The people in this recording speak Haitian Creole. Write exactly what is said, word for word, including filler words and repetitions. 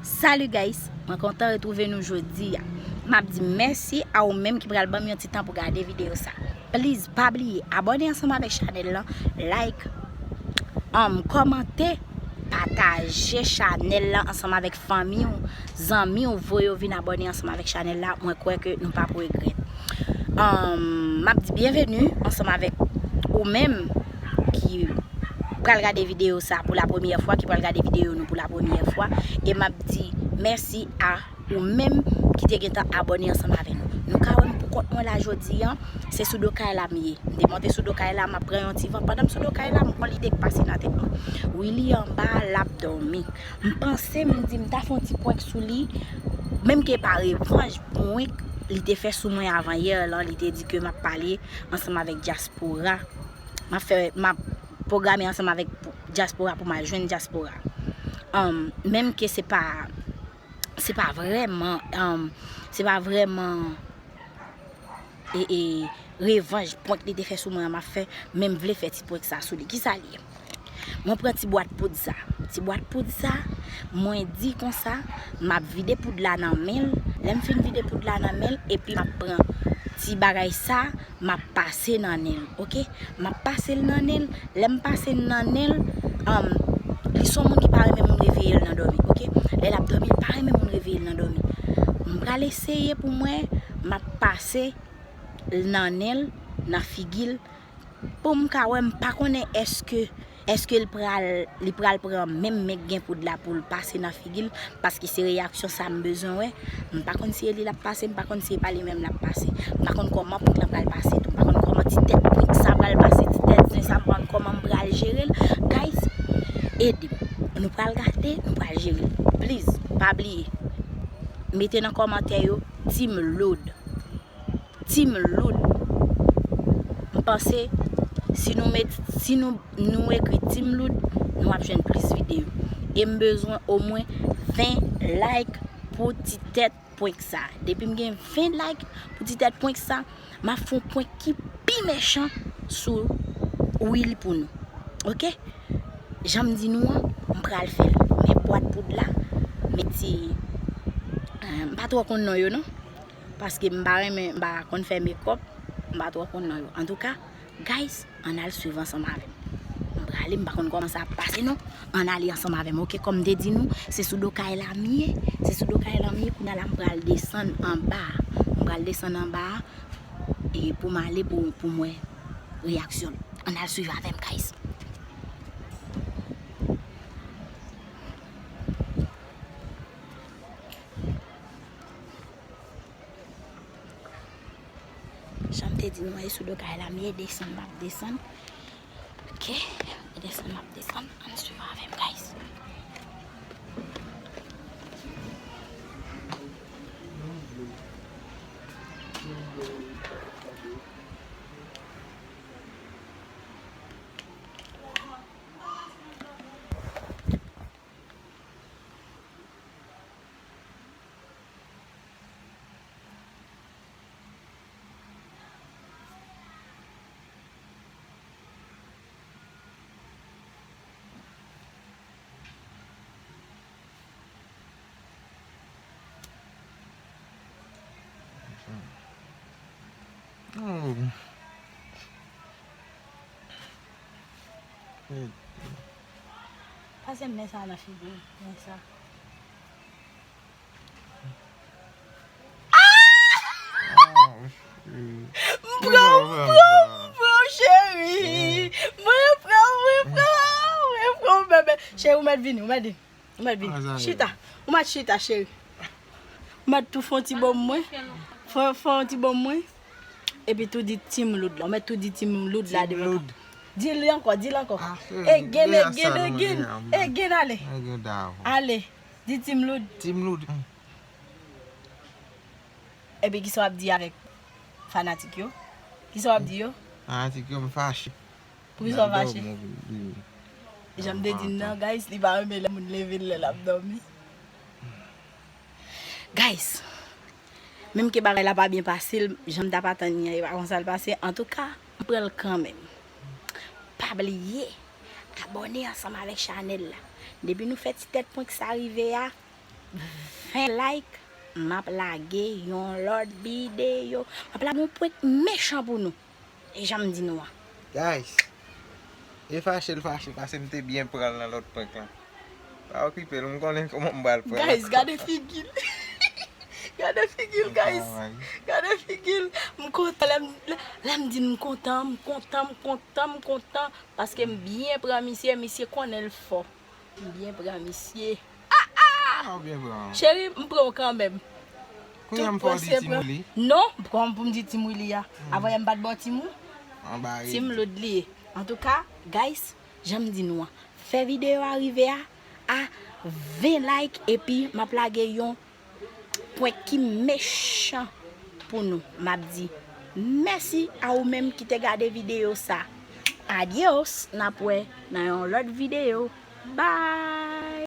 Salut guys, mwen kontan retwouve nou jodi a. M ap di mèsi a ou menm ki pral ban m yon ti tan pou gade videyo sa. Please, pa bliye abòne ansanm avèk chanèl lan, like, um, kòmante, pataje chanèl lan ansanm avèk fanmi w, zanmi w, voye yo vin abòne ansanm avèk chanèl la. Mwen kwè ke nou p ap regrèt. Um, m ap di byenveni ansanm avèk ou menm ki pral gade videyo sa pou la premyè fwa, ki pral gade videyo nou pou la premyè fwa. E m ap di mèsi a ou menm ki te gentan abòne ansanm avè nou. Nou ka wè m pou kont mwen la jodi a, se sou do kay la m ye. M te monte sou do kay la, m ap pran yon ti van. Pandan m sou do kay la, m gon lide k pase nan tèt mwen. Willy anba, l ap dòmi. M panse, m di m ta fè yon ti prank sou li, menm ke pa revanj, prank li te fè sou mwen avan yè lan, li te di ke m ap pale ansanm avèk dyaspora. M ap fè, m ap pwograme ansanm avèk dyaspora pou m al jwenn dyaspora. Um, menm ke se pa, se pa vrèman, um, se pa vrèman, e, e, revanj, prank li te fè sou mwen an m ap fè, men m vle fè ti prank sa sou li. Kisa l ye? Mwen pran ti bwat poud sa. Ti bwat poud sa, mwen di konsa, m ap vide poud la nan men l. Lè m fin vide poud la nan men l, epi m ap pran ti bagay sa, m ap pase nan nen l, oke? M ap pase l nan nen l. Lè m pase l nan nen l, um, li se yon moun ki pa renmen moun reveye l nan dòmi, oke? Lè l ap dòmi, li pa renmen moun reveye l nan dòmi. M pral eseye pou mwen, m ap pase l nan nen l, nan figi l, pou m ka wè, m pa konnen èske, èske l pral, li pral pran menm men k gen poud la pou l pase nan figi l, paske se reyaksyon sa m bezwen wè. M pa konn si e li l ap pase, m pa konn si e pa li menm l ap pase. M pa konn kòman prank lan pral pase tou. M pa konn kòman ti tèt prank sa pral pase, ti tèt zen sa, m pa konn kòman m pral jere l. Guys, ede m. Nou pral gade, nou pral jere l. Please, pa bliye. Mete nan kòmantè yo, Team Loud. Team Loud. M panse, si nou met, si nou, nou ekri Team Loud, nou ap jwenn plis videyo. E m bezwen omwen ven like pou ti tèt prank sa. Depi m gen ven like pou ti tèt prank sa, m ap fè yon prank ki pi mechan sou Willy pou nou. Oke? Jan m di nou an, m pral fè l. Men bwat poud la, men ti, eh, m pa twò konn non yo non. Paske m pa renmen, m pa konn fè mekòp, m pa twò konn non yo. Antouka, guys, ann al swiv ansanm avè m. M prale, m pa konn kòman sa ap pase non. Ann ale ansanm avè m, oke? Kòm m te di nou, se sou do kay la m ye, se sou do kay la m ye, kounye a la m pral desann anba a. M pral desann anba a, e pou m ale pou, pou m wè reyaksyon l. Ann al swiv avè m, guys. Jan m te di nou an, e sou do kay la m ye, desann m ap desann. Oke, e desann m ap desann. Ann swiv avè m, guys. Oh. Pase m nen sa nan figi m, nen sa. Ah! M pran w, m pran w, m pran w, cheri. Mwen pran w, mwen pran w, mwen pran w, bebe. Cheri, ou mèt vini, ou mèt vini. Ou mèt vini. Chita. Ou mèt chita, cheri. Ou mèt tou fè yon ti bòm mwen. Fè, fè yon ti bòm mwen. Epi tou di Team Loud la. Ou mèt tou di Team Loud la devan. Di li ankò, di li ankò. Egen, egen, egen. Egen, ale. Ale. Di Team Loud. Team Loud. Epi kisa w ap di avèk fanatik yo? Kisa w ap di yo? Fanatik yo, m fache. Poukisa w fache? Jan m te di n nan, guys, li pa renmen lè moun leve l lè l ap dòmi. Guys, menm ke bagay la pa byen pase l, jan m t ap atann li an, e pa konsa l pase. Antouka, m pran l kanmenm. Pa bliye abòne ansanm avèk chanèl la. Depi nou fè ti tèt prank sa rive a, ven like, m ap lage yon lòt videyo. M ap lage yon prank mechan pou nou. E jan m di nou an. Guys, e fache l fache, paske m te byen pran l nan lòt prank lan. Pa okipe l, m konnen kòman m pral pran l. Guys, gade figi l. Gade figi l, guys. Gade figi l. M kontan, lè m, lè, lè m di m kontan, m kontan, m kontan, m kontan. Paske m byen pran misye, misye konnen l fò. M byen pran misye. Ah, ou byen pran. Cheri, m pran w kanmenm. Kounye a m fò di Team Willy. Non, m pran pou m di Team Willy a. Avan yè m pa t bon Team ou. Anba Team Lodlie. Antouka, guys, jan m di nou an, fè videyo a rive a, a ven like epi m ap lage yon prank ki mechan pou nou. M ap di mèsi a ou menm ki te gade videyo sa. Adios, n ap wè nan yon lòt videyo. Bye!